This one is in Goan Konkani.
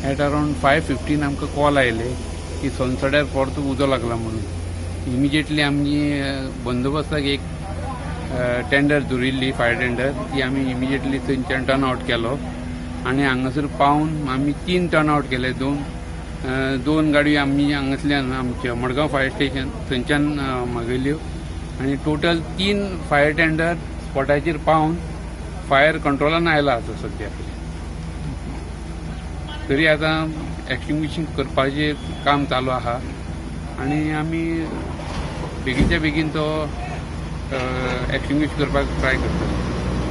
एट अरावंड 5:15 आमकां कॉल आयले की सोनसड्यार परतो उजो लागला म्हणून. इमिजिएटली आमी बंदोबस्ताक एक टेंडर दवरिल्ली, फायर टेंडर, ती आमी इमिजिएटली थंयच्यान टर्न आवट केलो आनी हांगासर पावन आमी 3 टर्न आवट केले. दोन गाडयो आमी हांगासल्यान आमच्या मडगांव फायर स्टेशन थंयच्यान मागयल्यो आनी टोटल 3 फायर टेंडर स्पॉटाचेर पावन फायर कंट्रोलान आयला आतां सद्या. तरी आतां एक्सटिंग्विशींग करपाचें काम चालू आहा आनी आमी बेगीनच्या बेगीन तो एक्सटिंग्विश करपाक ट्राय करतले.